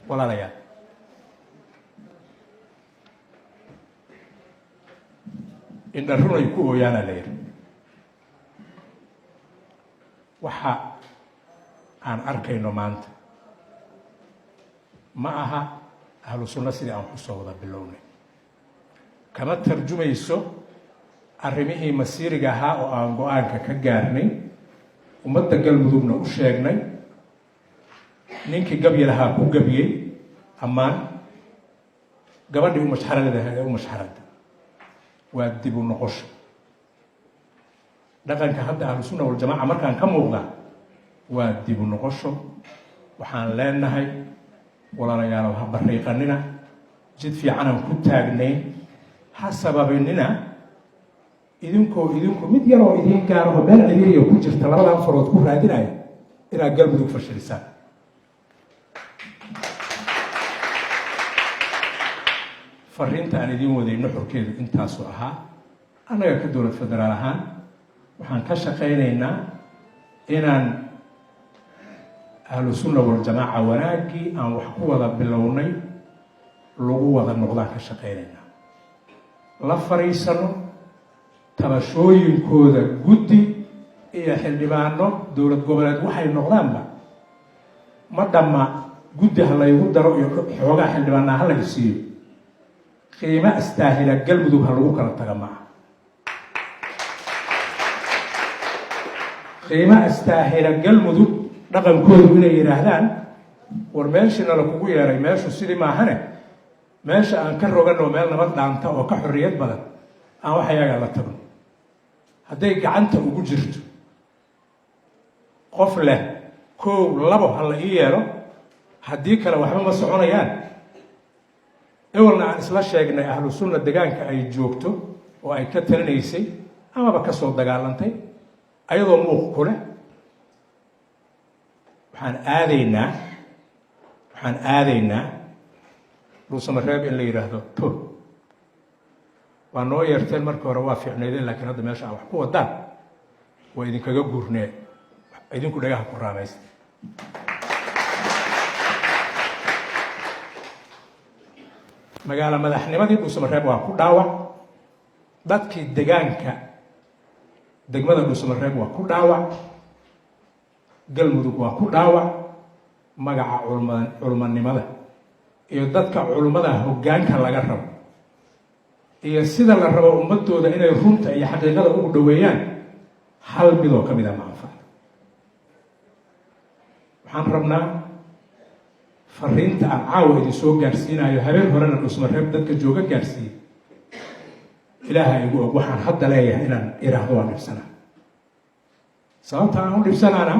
Walaalayaal, indha runay ku ooyaanaa la yidhi. Waxa aan arkayno maanta ma aha Ahlu Sunno sidii aan kusoo wada bilownay, kama tarjumayso arrimihii masiiriga ahaa oo aan go-aanka ka gaarnay, ummadda Galmudugna u sheegnay. Ninkii gabyi lahaa ku gabyey ammaan, gabadhii u mashxaradahayd ee u mashxarada. Waa dib u noqosho dhaqanka hadda Ahlu Sunna Waljamaaca markaan ka muuqdaa, waa dib u noqosho. Waxaan leenahay, walaalayaalow, ha bariiqanina jid fiicanaan ku taagnayn, ha sababinina idinkoo idinku mid yaroo idiin gaaraho meel ciriiriya ku jirta labadan farood ku raadinaya inaad Galmudug fashilisaan. Fariinta aan idiin waday nuxurkeedu intaasu ahaa. Annaga ka dowlad federaal ahaan waxaan ka shaqaynaynaa inaan Ahlu Sunna Waljamaaca wanaaggii aan wax ku wada bilownay lagu wada noqdaan ka shaqaynaynaa, la fariisano tabashooyinkooda, guddi iyo xildhibaano dowlad goboleed waxay noqdaanba. Ma dhamma guddi ha laygu daro iyo xoogaa xildhibaanaa ha lay siiyo. Qiimo astaahila Galmudug ha lagu kala taga maaha, qiimo astaahila Galmudug dhaqankoodu inay yidhaahdaan: war, meeshiina lakugu yeeray meeshu sidii maahane, meesha aan ka roganoo meel nabad dhaanta oo ka xorriyad badan aan wax ayaga la tagno. Hadday gacanta ugu jirto qof leh kow labo ha la ii yeelo, haddii kale waxba ma soconayaan. Ewelna aan isla sheegnay Ahlu Sunna degaanka ay joogto oo ay ka talinaysay amaba ka soo dagaalantay ayadoo muuq ku leh. Waxaan aadaynaa Dhuusamareeb in la yidhaahdo to waa noo yeerteen. Markii hore waa fiicnaydeen, laakiin hadda meesha aan wax ku wadaan waa idinkaga guurnee, idinku dhagaha ku raamaysta. Magaalo madaxnimadii Dhuusamareeb waa ku dhaawac, dadkii degaanka degmada Dhuusamareeb waa ku dhaawac, Galmudug waa ku dhaawac, magaca culma culmanimada iyo dadka culummada hoggaanka laga rabo iyo sida la rabo ummadooda inay runta iyo xaqiiqada ugu dhoweeyaan hal midoo ka mid a ma anfacdo. Waxaan rabnaa fariinta aan caawa idin soo gaarsiinayo, habeen horena Dhuusmareeb dadka jooga gaarsiiyey. Ilaaha igu og, waxaan hadda leeyahay inaan iraahdo waa dhibsanaa. Sababta aan u dhibsanaana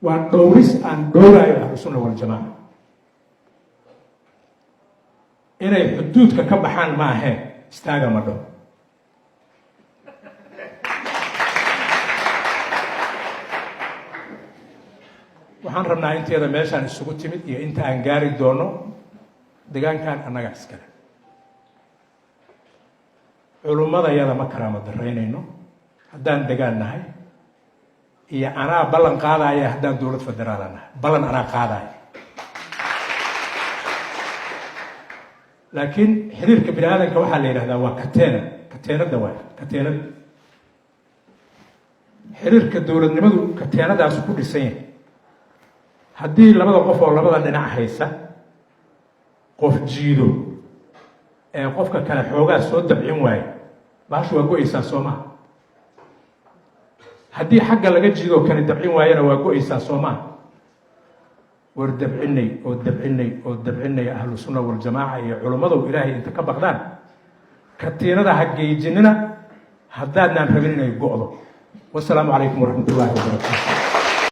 waa dhowris aan dhowraayo Ahlu Sunna Waljamaaca inay xuduudka ka baxaan ma ahee, istaaga ma dhaho. Waxaan rabnaa inteeda meeshaan isugu timid iyo inta aan gaari doono, degaankan annaga iskale, culummadayada ma karaamo daraynayno haddaan degaan nahay iyo anaa ballan qaadaya haddaan dowlad federaala nahay, ballan anaa qaadaya. Laakiin xiriirka bini aadamka waxaa la yidhahdaa waa kateena, kateenada waay kateenada. Xiriirka dowladnimadu kateenadaasu ku dhisan yahay. Haddii labada qof oo labada dhinac haysa qof jiido ee qofka kale xoogaa soo dabcin waayo, baashu waa go-aysaa, soo maha? Haddii xagga laga jiidoo kale dabcin waayana, waa go-aysaa, soo maha? War dabcinay oo dabcinay oo dabcinay. Ahlu Sunna Waljamaaca iyo culummadow, Ilaahay inta ka baqdaan katiinada ha geejinina haddaadnaan rabin inay go'do. Wasalaamu calaykum waraxmat ullaahi wabarakaatu.